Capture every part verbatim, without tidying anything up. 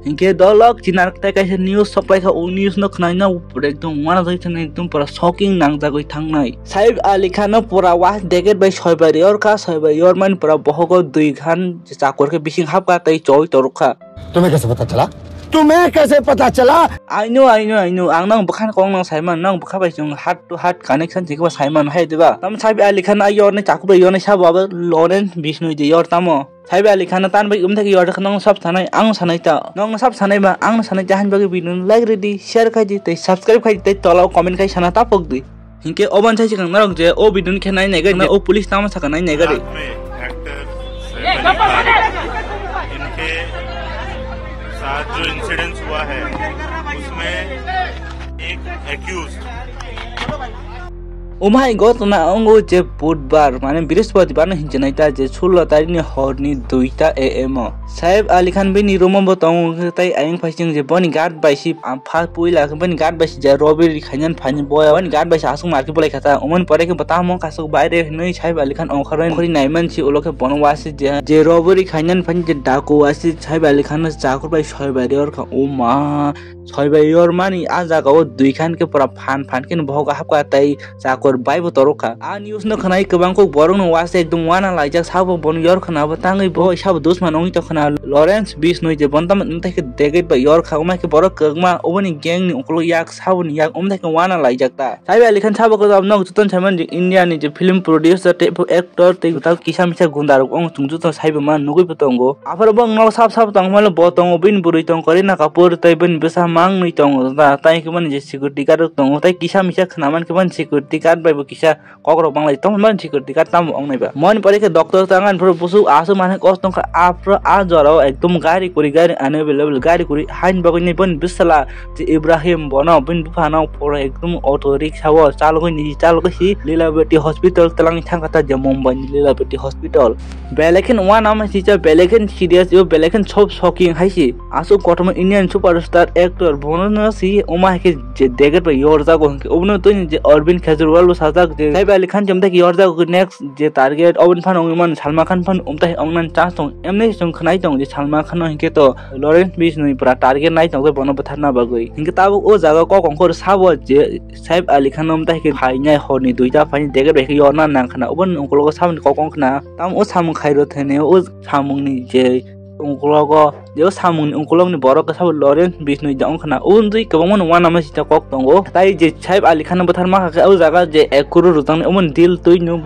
Hinkhe dolok chinar tei kaisa news sok paikha, o news no khwnai no ekdom uanajagwi thangwi ekdom pura shocking nangjagwi thangnai. Saif Ali Khan no pura was deket bai soibai yorkha, soibai yormani pura bohogo dui khan chakur khe bising hapkha tei choi torokha. तुम्हें कैसे पता चला? तुम्हें कैसे पता चला? Aino, aino, aino, ang nang bwkha kok nang saiman, nang bwkha bai chwng heart to heart connection thikba saiman hai diba? Tam Saif Ali Khan a yorni chakur bai yorni sabo abo Lawrence Bishnoi de yor tamo. Saif Ali Khan tan bai um thaki yor nang sab sanai, ang sanai ta. Nang sab sanai ba, ang sanai jahan bagwi video like ridi, share khai di, tei subscribe khai di, tei tola comment khai sana ta pok di. Hinkhe oban sai sikang narok je o video ni khe nai nai gari, o police tamo saka nai nai gari. रात में एक्टर सैफ अली खान, इनके साथ जो इंसिडेंट्स हुआ है, उसमें एक accused Umhai gotna ongo je budbar, mane brihospatibar no hinjinai ta je sullo tarikni horni duita A M o. Saif Ali Khan bini room o bo tongo tei ayang phaising je boni guard bai si, am, pha puila khe boni guard bai si je robbery khainani phaini boya boni guard bai si aswk marke bolai kha ta. Umani pore khe bo tamo kasuk baire hinwi Saif Ali Khan ongkhorwi ongkhorwi naiman si ulo khe bono wasi je, je robbery khainani phaini je daku wasi Saif Ali Khan no chakur bai soi bai re orkha. O ma, soi bai yormani a jaga o dui khan khe pura phan phan khe bohogo hapkha tei chakur bai bo torokha. A news no khwnai kwbang kok borok no wase ekdom wana laijak sabo bono yor khwna bo tangwi bo sabo dusman ongwi tongkhwna Lawrence Bishnoi je bontam wngtai khe degate bai yor kha wngma khe borok kwbangma oboni gang ni ukulok yak saboni yak wngtai khe wana laijak ta. Saif Ali Khan sabo kwtal nok jotono saiman je India ni je film producer tei actor tei kwtal kisa misa gunda rok ong chwng jotono saibo man nugwi bo tongo. Aphuru bo nok sap sap tongmani bo tongo bini bwrwi tong Kareena Kapoor tei bini bwsa mangwi tongo ta tei khe mani je security guard rok tongo tei kisa misa khwnaman khe mani security guard bai bo kisa kokrok banglai tongmani security guard tamo wngnai ba. Moni pore khe doctor tang ani phuru busu aswk mani kos tongkha aphuru a jora o ekdom gari kwrwi gari unavailable gari kwrwi haini bagwi boni bwsala je Ibrahim bono bini buphano pura ekdom auto rickshaw o chalogwi ni chalogwi si Lilabeti hospital twlangwi thangkha ta je Mumbai ni Lilabeti hospital. Belai kheno uanama sijak, belai kheno serious, ebo belai kheno sob shocking hai se. Aswk kotorma Indian superstar actor, bono no si, wngma hai khe je degate bai yorjago hinkhe, obono twi je Arvind Kejriwal bo sajak je, Saif Ali Khan chomtai khe yorjago next je target, oboni phano wngwi mano Salman Khan phano umtai wngnani chance tongo. Emni chwng khwnai tongo je Salman Khan no hinkhe to Lawrence Bishnoi pura target nai tongo bono bwtharna bagwi. Hinkhe tabuk o jaga kok ongkhor sabo je Saif Ali Khan no umtai khe phainai horni duita phainai degate bai khe yorna nang khna, oboni ukologo saboni kok ong khna. Tamo o samung khairok thani o samungni je ukologo, je o samungni ukologni borok khe sabo Lawrence Bishnoi da wng khna. O wngtwi kwbangma no uanama sita kok tongo. Tai je Saif Ali Khan bwtharma kha khe o jaga je ek crore rwjaknai omo deal twi no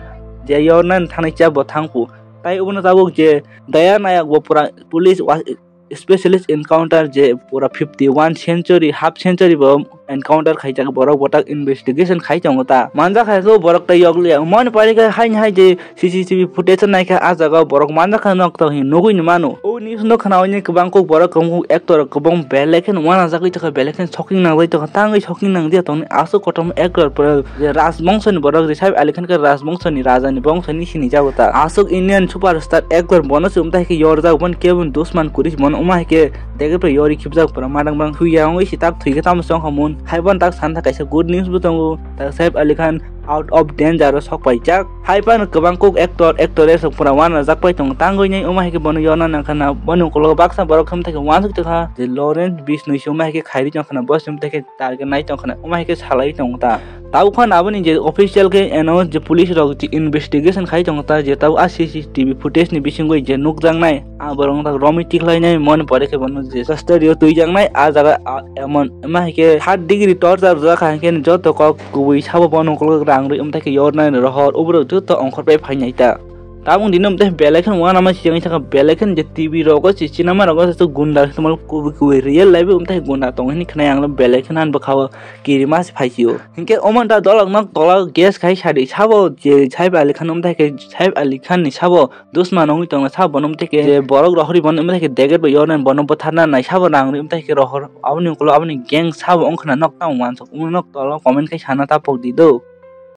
je yornani thanai cha bo thangphu. Tai obono tabuk je Daya Nayak bo pura police wa-, specialist encounter je pura fifty one century, half century bo encounter khaijak borok, botak investigation khai tongo ta. Manjak hai khe borok tei yokliya. Moni pore khe haini hai je C C T V footage naikha, ah jaga o borok manjak kha nok tong hi nugwi ni mano. O news no khnaui ni kwbang kok borok kwbang kok actor kwbang belai kheno uanajagwi tongkha, belai kheno shocking nangjagwi tongkha, tangwi shocking nangya tongni aswk kotorma actor pura je rajbongso ni borok, je Saif Ali Khan khe rajbongso ni raja ni bongso ni sini jago ta. Aswk Indian superstar actor bono se umtai khe yorjak, boni kebo dusman kwrwi bono wngma hai khe degate bai yori khibjak pura madang bang thuya wngwi si tak thwi khe tamo chong kha mun. Hai bono tak sana kaisa good news bo tongo, tak Saif Ali Khan out of danger o sok paijak. Hai phano kwbang kok actor, actress rok pura uanajak pai tongo. Tangwi nai wngma hai khe bono yorna nang khna, boni ukologo baksa borok khe umtai khe uansuk tongkha je Lawrence Bishnoi se wngma hai khe khairwi tong khna, bo se umtai khe target nai tong khna, wngma hai khe salai tong ta. Tabuk phano aboni je official khe announce je police rok je investigation khai tongo ta, je tabuk a C C T V footage ni bisingwi je nukjaknai, a borok wngkha Romi tikhlainai, moni pore khe bono je custody o twijaknai, a jaga a emon wngma hai khe third degree torture rwjak kha, hinkhe joto kok kubui sabo bono ukolog rang rwi umtai khe yornai rohor, uborok joto ongkhor pai phainai ta. Tabuk dino umtai belai kheno uanama siyang sakha, belai kheno je T V rogo se cinema rogo se gunda tongmani kubui kubui real life o umtai gunda tongo hini khnai ang belai kheno han bwkha o kirima se phaisio. Hinkhe omo ta dolok nok tola gas khai sadi sabo je Saif Ali Khan umtai khe Saif Ali Khan ni sabo dusman wngwi tongna sabo bono umtai khe je borok rohori bono umtai khe degate bo yornai bono bwtharna nai sabo rang rwi umtai khe rohor aboni ukolog aboni gang sabo wngkhwna nok tamo uansuk nok tola comment khai sana ta pok di do.